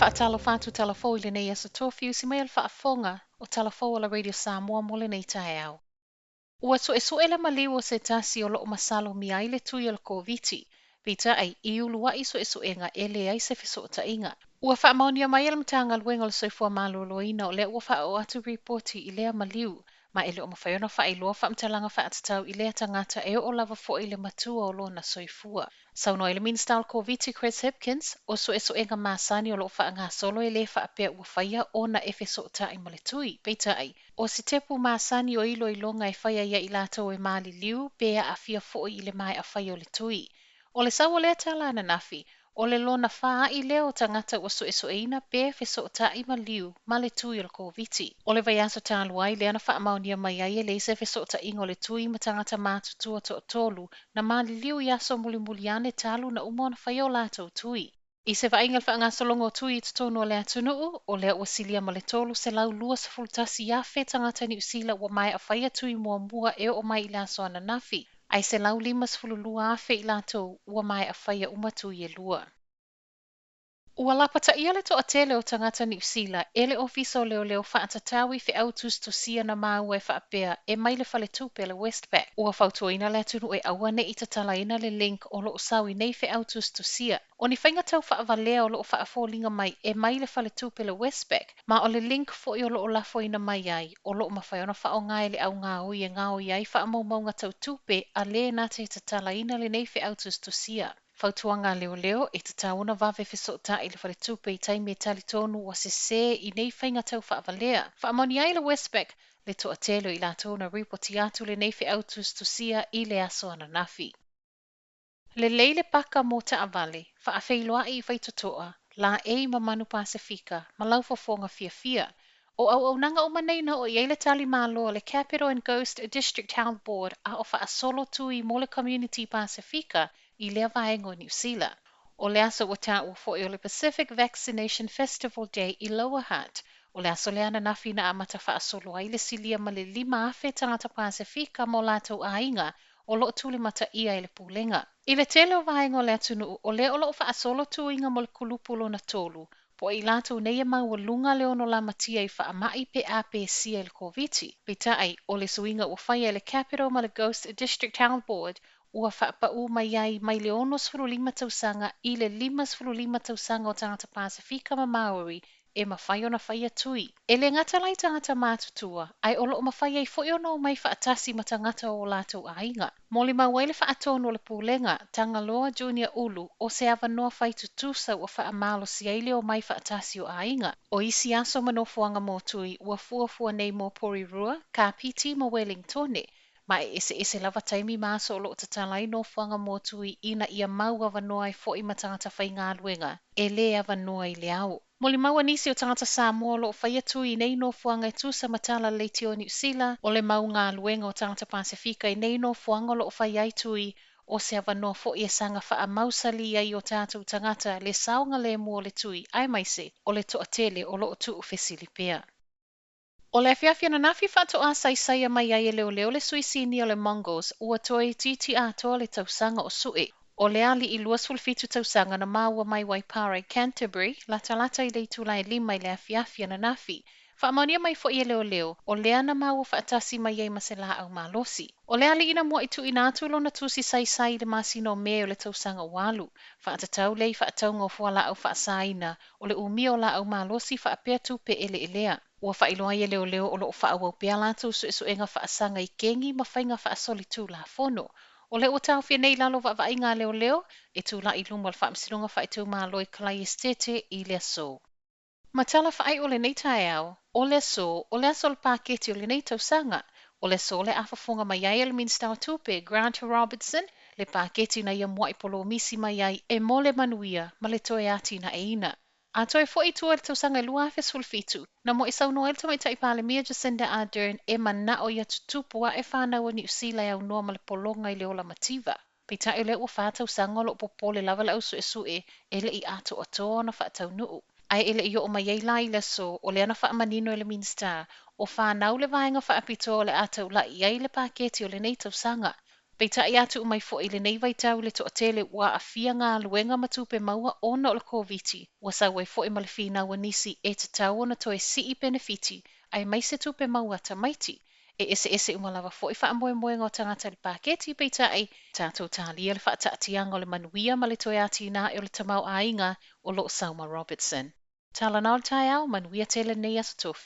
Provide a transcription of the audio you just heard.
Faatalofa atu Talafou i lenei aso Tofi, usi mai a le faafofoga o Talafou a la Radio Samoa mo lenei taeao. Ua su'esu'e le maliu o se tasi o lo'o masalomia ai le tui o le Koviti, peitai, i ulua'i su'esu'ega e leai se feso'ota'iga. Ua faamaonia mai e le Matagaluega o le Soifua Maloloina o lea ua faaoo atu ripoti i lea maliu, ma e le o mafai ona faailoa faamatalaga faatatau i lea tagata e oo lava foi i le matua o lona soifua. Saunoa ai le Minisita o le Koviti Chris Hipkins, o su'esu'ega masani o lo'o faagasolo e lē faapea ua faia ona e fesoota'i ma le tui. Peitai, o sitepu masani o iloiloga e faia ia i latou e maliliu pe aafia foi i le mae'a faia o le tui. O le sau o lea tala ananafi, o le lona fā a'i lea o tagata ua su'esu'eina pe fesoota'i maliu ma le tui o le Koviti. O le vaiaso talu ai lea na faamaonia mai ai e leai se fesoota'iga o le tui ma tagata matutua to'atolu na maliliu i aso mulimuli ane talu na uma ona faia o latou tui. I se vaaiga i le faagasologa o tui i totonu o le atunuu, o lea ua silia ma le 321,000 tagata Niu Sila ua mae'a faia tui muamua e oo mai i le aso ananafi, ae 152,000 i latou ua mae'a faia uma tui e lua. Ua lapata'ia le to'atele o tagata Niu Sila e le Ofisa o Leoleo faatatau i fe'au tusitusia na maua e faapea e mai le faletupe le Westpac. Ua fautuaina le atunuu e aua ne'i tatalaina le link o lo'o sau i nei fe'au tusitusia. O ni faiga tau faavalea o lo'o faafoliga mai e mai le faletupe le Westpac, ma o le link fo'i o lo'o lafoina mai ai, o lo'o mafai ona faaaoga e le augaoi e gaoi ai faamaumauga tau tupe a lē na te tatalaina lenei fe'au tusitusia. Fautuaga a leoleo e tatau ona vave fesoota'i le faletupe i taimi e talitonu ua sesē i nei faiga tau faavalea. Faamaonia ai le Westpac le toatele o i latou na ripoti atu lenei fe'au tusitusia i le aso ananafi. Lelei le paka mo taavale, faafeiloai i faitotoa, laei ma manu Pasefika, ma lau fofoga fiafia. O auaunaga uma nei na oo i ai le tali malo a le Capital and Coast District Health Board a o faasolo tui mo le community Pasefika i lea vaega o Niu Sila. O le aso ua taua foi o le Pacific Vaccination Festival Day i Lower Hutt. O le aso lea ananafi na amata faasolo ai le silia ma le 5,000 tagata Pasefika ma o latou aiga o lo'o tulimata'ia e le pulega. I le tele o vaega o le atunuu, o lea o lo'o faasolo tuiga mo le kulupu lona tolu, po o i latou nei e maualuga le ono lamatia i faama'i pe a pesia i le Koviti. Peitai, o le suiga ua faia e le Capital ma le Coast District Health Board ua faapa'ū mai ai mai le 65 tausaga i le 55 tausaga o tagata Pasefika ma Maori e mafai ona faia tui. E lē gata la i tagata matutua, ae o lo'o mafai ai fo'i ona omai faatasi ma tagata o o latou aiga. Molimau ai le faatonu o le pulega, Tagaloa Junior Ulu, o se avanoa fai tutusa ua faamalosi ai le omai faatasi o aiga. O isi aso ma nofoaga mo tui ua fuafua nei mo Porirua, Kapiti ma Wellingtone, ma e eseese lava taimi ma aso o lo'o tatala ai nofoaga mo tui ina ia mau avanoa ai fo'i ma tagata faigaluega e lē avanoa i le ao. Molimau a nisi o tagata Samoa o lo'o faia tui i nei nofoaga e tusa ma tala leitio Niu Sila, o le mau galuega o tagata Pasefika i nei nofoaga o lo'o faia ai tui, o se avanoa fo'i e saga faamausalī ai o tatou tagata le saogalēmū o le tui, aemaise o le to'atele o lo'o tu'ufesili pea. O le afiafi ananafi faatoā saisaia mai ai e leoleo le sui sinia o le Mongols ua toeitiiti atoa le tausaga o su'e. O le ali'i 27 tausaga na maua mai Waipara i Canterbury, latalata i le itula e 5 i le afiafi ananafi. Faamaonia mai fo'i e leoleo, o lea na maua faatasi mai ai ma se lā'au malosi. O le ali'i na mua'i tuuina atu lona tusi saisai i le masina o Me o le tausaga ua alu, faatatau lea i faatauga o fualaau faasaina, o le umia o lā'au malosi faapea tupe eleelea. Ua faailoa ai e leoleo o lo'o faaauau pea latou su'esu'ega faasaga i kegi ma faiga faasolitulafono. O lea ua taofia nei i lalo o vaavaaiga a leoleo e tula'i i luma o le Faamasinoga Faaitumalo i Kalaesetete i le aso. Ma tala faai'u o lenei taeao, o le aso, o le aso o le paketi o lenei tausaga. O le aso o le a fofoga mai ai e le Minisita o Tupe, Grant Robertson, le paketi na ia mua'i polomisi mai ai e mo le manuia ma le toe atina'eina. A toe fo'i i tua i le tausaga e 2017, na mua'i saunoa ai le tamaitai Palemia Jacinda Ardern e mana'o ia tutupu a'e fanau o Niu Sila e aunoa ma le pologa i le ola mativa. Peitai o lea ua 4 tausaga o lo'o popole lava le au su'esu'e e le'i atoatoa ona faataunu'u. Ae e le'i oo mai ai la i le aso, o lea na faamanino e le Minisita, o fanau le vaega faapitoa o le a taula'i ai le paketi o lenei tausaga. Peitai a tuu mai foi i lenei vaitau i le toatele ua aafia galuega ma tupe maua ona o le Koviti, ua sau ai foi ma le finau a nisi e tatau ona toe sii penefiti aemaise tupe maua a tamaiti. E eseese uma lava foi faamoemoega o tagata i le paketi, peitai, tatou talia le faataatiaga o le manuia ma le toe atinae o le tamaoaiga o lo o sau ma Robertson. Tala na o le taeao, manuia tele lenei Aso Tofi.